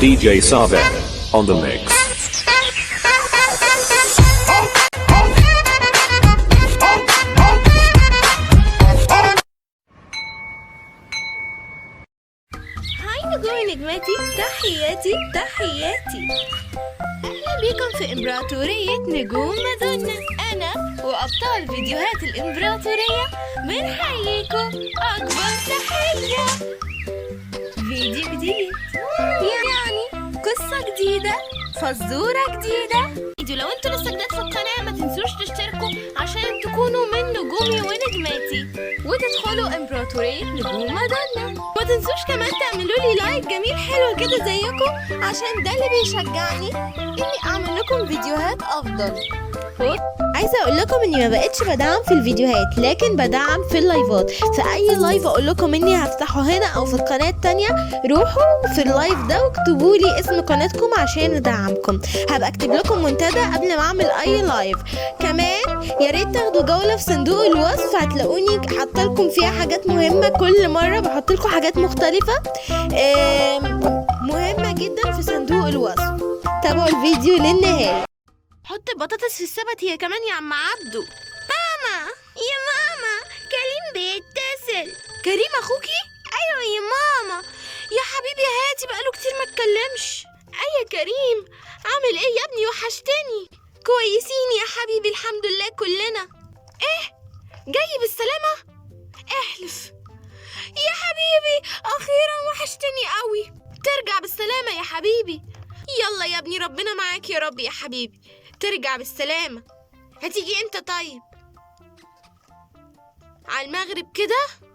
DJ Sabek on the mix. Hi نجوم نجماتي، تحياتي تحياتي. أهلا بكم في إمبراطورية نجوم مادونا. أنا وأبطال فيديوهات الإمبراطورية بنحييكم أكبر تحية. فيديو جديد يعني قصة جديدة، فزورة جديدة. فيديو لو انتوا لسه جداد في القناة ما تنسوش تشتركوا عشان تكونوا من نجومي ونجماتي وتدخلوا إمبراطورية نجوم مادونا. ما تنسوش كمان تعملوا لي like جميل حلو كده زيكم عشان ده اللي بيشجعني اني اعمل لكم فيديوهات افضل. عايزه اقول لكم اني ما بقتش بدعم في الفيديوهات، لكن بدعم في اللايفات. في اي live اقول لكم اني هفتحه هنا او في القناة التانية، روحوا في ال live ده واكتبوا لي اسم قناتكم عشان ادعمكم. هبقى اكتب لكم منتدى قبل ما اعمل اي live. كمان يا ريت تاخدوا جولة في صندوق الوصف، هتلاقوني حاطه لكم فيها حاجات مهمة. كل مرة بحط لكم حاجات مختلفة مهمة جدا في صندوق الوصف. تابعوا الفيديو للنهاية. حط البطاطس في السبت هي كمان يا عم عبدو. ماما يا ماما، كريم بيتصل. كريم اخوكي؟ ايوه يا ماما. يا حبيبي هاتي، بقاله كتير ما اتكلمش. اي كريم، عامل ايه يا ابني؟ وحشتني. كويسين يا حبيبي الحمد لله كلنا. ايه جاي بالسلامة؟ احلف يا حبيبي، اخيرا وحشتني قوي. ترجع بالسلامة يا حبيبي. يلا يا ابني ربنا معاك يا رب يا حبيبي، ترجع بالسلامة. هتيجي امتى طيب؟ على المغرب كده؟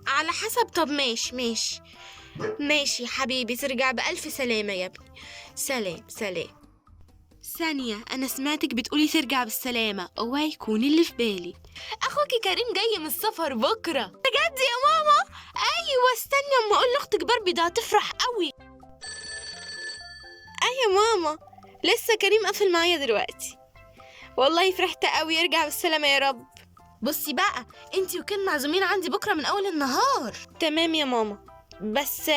على حسب. طب ماشي ماشي ماشي يا حبيبي، ترجع بألف سلامة يا ابني. سلام سلام. ثانية، أنا سمعتك بتقولي ترجع بالسلامة، اوعي يكون اللي في بالي. أخوكي كريم جاي من السفر بكرة. بجد يا ماما؟ أيوة استني أما أقول لأختك باربي، ده هتفرح قوي. أيوة ماما، لسه كريم قافل معايا دلوقتي. والله فرحت قوي، يرجع بالسلامة يا رب. بصي بقى، انتي وكين معزومين عندي بكرة من أول النهار. تمام يا ماما، بس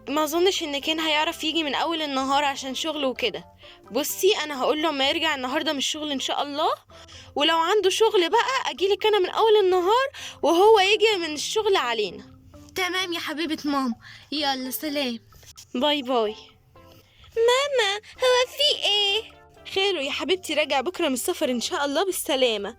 ما اظنش ان كين هيعرف يجي من اول النهار عشان شغله وكده. بصي انا هقول له اما يرجع النهارده من الشغل ان شاء الله، ولو عنده شغل بقى اجيلك انا من اول النهار وهو يجي من الشغل علينا. تمام يا حبيبة ماما، يلا سلام، bye bye. ماما هو في ايه؟ خالو يا حبيبتي راجع بكره من السفر ان شاء الله بالسلامة.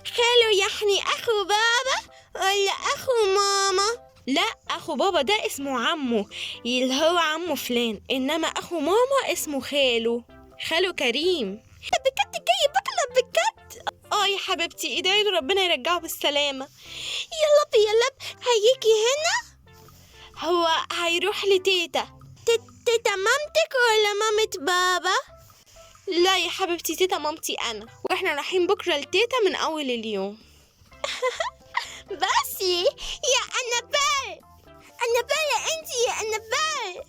خالو يعني اخو بابا ولا اخو ماما؟ لا اخو بابا ده اسمه عمه، اللي هو عمه فلان، انما اخو ماما اسمه خالو، خالو كريم. بجد جاي بكره بجد؟ اه يا حبيبتي ادعي له ربنا يرجعه بالسلامة. يلا يلا، هيجي هنا؟ هو هيروح لتيتا. تيتا مامتك ولا مامة بابا؟ لا يا حبيبتي تيتا مامتي انا، واحنا رايحين بكره لتيتا من اول اليوم. بس يا أنابيل، أنابيل انتي يا أنابيل.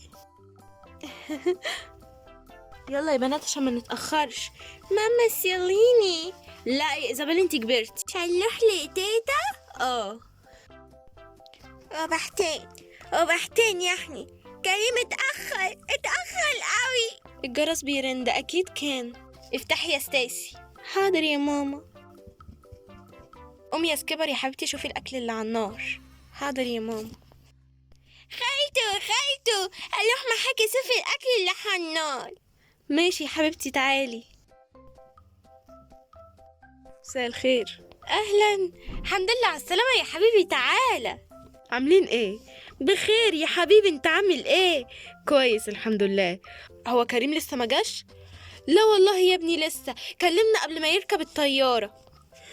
يلا يا بنات عشان ما نتأخرش. ماما سيليني. لا يا إيزابيل انتي كبرتي. هنروح لتيتا؟ اه. وبحتين وبحتين يعني كريم اتأخر اتأخر قوي. الجرس بيرن، ده أكيد كان. افتحي يا ستاسي. حاضر يا ماما. قومي يا سكيبر يا حبيبتي شوفي الأكل اللي على النار. حاضر يا ماما. خالته خالته اروح معاكي شوفي الأكل اللي على النار. ماشي يا حبيبتي تعالي. مساء الخير. أهلا، الحمد لله على السلامة يا حبيبي، تعالى. عاملين ايه؟ بخير يا حبيبي، انت عامل ايه؟ كويس الحمد لله. هو كريم لسه ما جاش؟ لا والله يا ابني لسه، كلمنا قبل ما يركب الطيارة.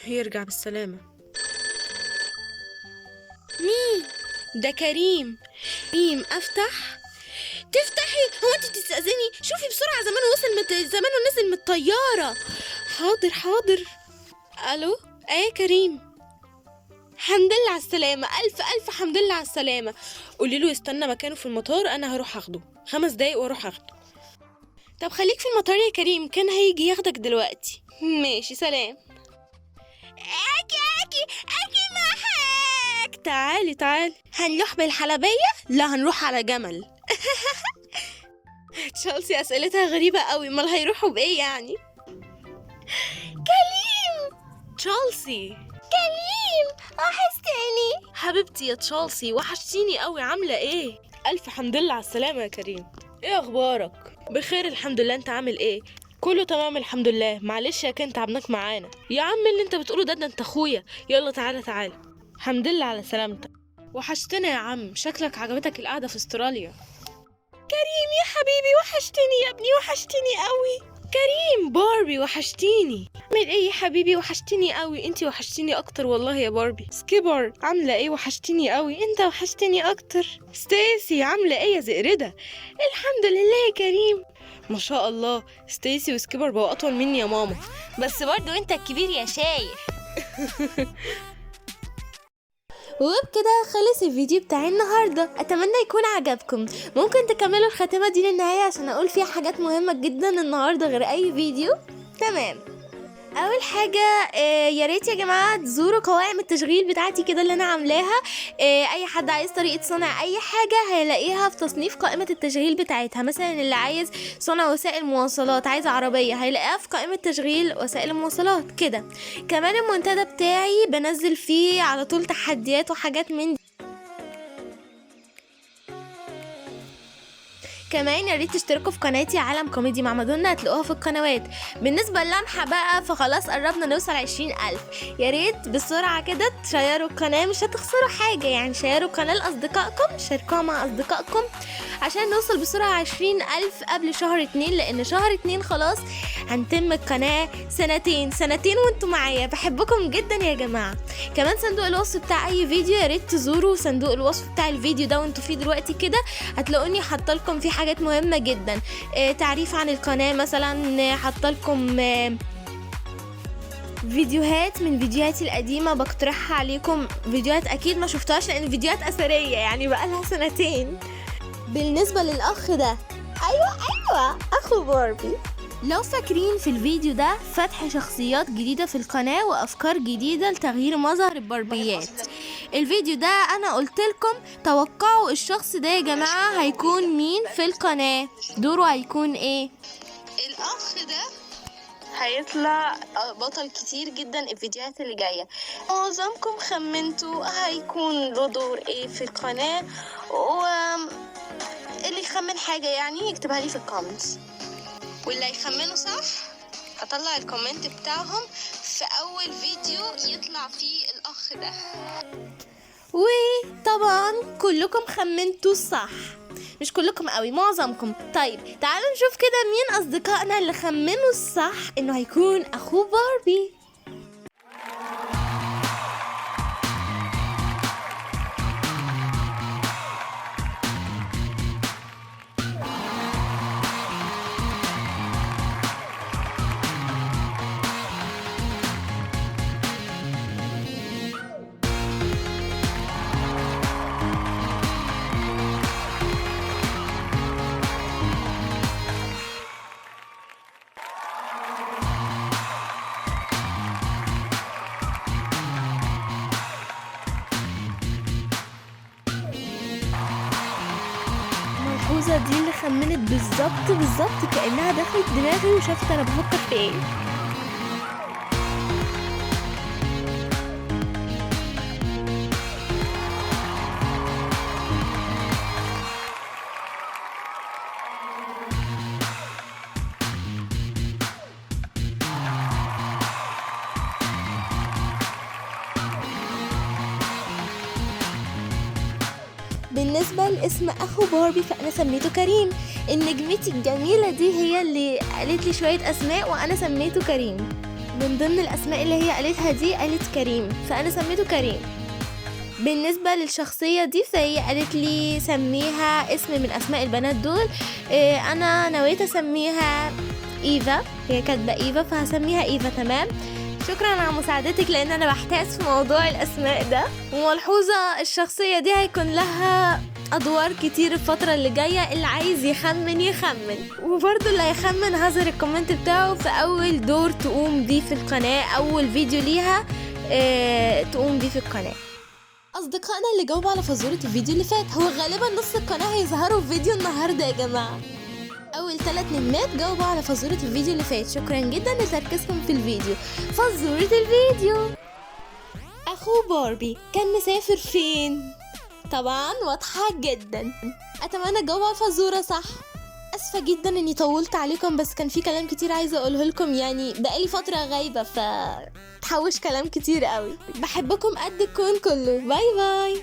يرجع بالسلامة. مين؟ ده كريم. كريم افتح؟ تفتحي؟ هو انت بتستأذني؟ شوفي بسرعة، زمانه وصل زمانه نزل من الطيارة. حاضر حاضر. الو، ايه يا كريم؟ الحمد لله على السلامة، ألف ألف حمد لله على السلامة. قولي له يستنى مكانه في المطار، أنا هروح أخده 5 دقايق وأروح أخده. طب خليك في المطار يا كريم، كان هيجي ياخدك دلوقتي. ماشي سلام. أكي أكي أكي معاك. تعالي تعالي. هنروح بالحلبية؟ لا هنروح على جمل. تشيلسي اسئلتها غريبة قوي، امال هيروحوا بايه يعني؟ كريم، تشيلسي، كريم وحشتني حبيبتي يا تشيلسي، وحشتيني قوي، عاملة ايه؟ ألف حمد لله على السلامة يا كريم. ايه أخبارك؟ بخير الحمد لله، انت عامل ايه؟ كله تمام الحمد لله. معلش يا كان تعبناك معانا. يا عم اللي انت بتقوله ده انت اخويا. يلا تعالى تعالى، الحمد لله على سلامتك، وحشتنا يا عم، شكلك عجبتك القعدة في استراليا. كريم يا حبيبي وحشتني يا ابني، وحشتني قوي. كريم، باربي وحشتيني. عامل ايه يا حبيبي؟ وحشتيني قوي. انتي وحشتيني اكتر والله يا باربي. سكيبر عامله ايه؟ وحشتيني قوي. انت وحشتني اكتر. ستيسي عامله ايه يا زقرده؟ الحمد لله يا كريم. ما شاء الله ستيسي وسكيبر بقوا اطول مني يا ماما. بس برضو انت الكبير يا شايف. وبكده خلص الفيديو بتاعي النهارده، اتمنى يكون عجبكم. ممكن تكملوا الخاتمة دي للنهاية عشان اقول فيها حاجات مهمة جدا النهارده غير اي فيديو. تمام، اول حاجة يا ريت يا جماعة تزوروا قوائم التشغيل بتاعتي كده اللي انا عاملاها. اي حد عايز طريقه صنع اي حاجة هيلاقيها في تصنيف قائمة التشغيل بتاعتها. مثلا اللي عايز صنع وسائل مواصلات، عايز عربية، هيلاقيها في قائمة تشغيل وسائل المواصلات كده. كمان المنتدى بتاعي بنزل فيه على طول تحديات وحاجات من دي. كمان يا ريت تشتركوا في قناتي عالم كوميدي مع مادونا، هتلاقوها في القنوات. بالنسبة للمحه بقى فخلاص قربنا نوصل 20,000، يا ريت بسرعة كده تشيروا القناة، مش هتخسروا حاجة يعني. شيروا القناة لاصدقائكم، شاركوها مع اصدقائكم عشان نوصل بسرعة 20,000 قبل شهر 2، لان شهر 2 خلاص هنتم القناة سنتين وانتم معايا. بحبكم جدا يا جماعة. كمان صندوق الوصف بتاع اي فيديو يا ريت تزوروا صندوق الوصف بتاع الفيديو ده وانتوا فيه دلوقتي كده، هتلاقوني حاطه لكم فيه حاجات مهمة جدا. تعريف عن القناة مثلا، حاطه لكم فيديوهات من فيديوهاتي القديمة بقترحها عليكم، فيديوهات اكيد ما شفتهاش لان فيديوهات اثرية يعني بقالها سنتين. بالنسبة للاخ ده، ايوه اخو باربي، لو فاكرين في الفيديو ده فتح شخصيات جديدة في القناة وأفكار جديدة لتغيير مظهر الباربيات. الفيديو ده أنا قلت لكم توقعوا الشخص ده يا جماعة هيكون مين في القناة، دوره هيكون ايه. الأخ ده هيطلع بطل كتير جدا الفيديوهات اللي جاية. معظمكم خمنتوا هيكون له دور ايه في القناة، واللي يخمن حاجة يعني يكتبها لي في ال comments، واللي هيخمنوا صح هطلع ال comment بتاعهم في اول فيديو يطلع فيه الاخ ده. وطبعا كلكم خمنتوا صح، مش كلكم قوي، معظمكم. طيب تعالوا نشوف كده مين اصدقائنا اللي خمنوا الصح انه هيكون اخو باربي. الملحوظة دي اللي خمنت بالظبط بالظبط كأنها دخلت دماغي وشافت أنا بفكر في ايه. بالنسبة لاسم أخو باربي فأنا سميته كريم. النجمتي الجميلة دي هي اللي قالت لي شوية أسماء وأنا سميته كريم. من ضمن الأسماء اللي هي قالتها دي قالت كريم، فأنا سميته كريم. بالنسبة للشخصية دي فهي قالت لي سميها اسم من أسماء البنات دول. أنا نويت أسميها إيفا، هي كاتبة إيفا فهسميها إيفا. تمام، شكرا على مساعدتك لان انا بحتاس في موضوع الاسماء ده. وملحوظه الشخصية دي هيكون لها ادوار كتير الفترة اللي جاية، اللي عايز يخمن يخمن، وبرده اللي هيخمن هظهر ال comment بتاعه في اول دور تقوم بيه في القناة، اول فيديو ليها تقوم بيه في القناة. اصدقائنا اللي جاوبوا على فزوره الفيديو اللي فات، هو غالبا نص القناة هيظهروا في فيديو النهارده يا جماعة. اول 3 نجمات جاوبوا على فزورة الفيديو اللي فات. شكرا جدا لتركيزكم في الفيديو. فزورة الفيديو: اخو باربي كان مسافر فين؟ طبعا واضحة جدا. اتمنى تجاوبوا على الفزورة صح. اسفة جدا اني طولت عليكم، بس كان في كلام كتير عايزة اقوله لكم، يعني بقالي فترة غايبة فتحوش كلام كتير قوي. بحبكم قد الكون كله. bye bye.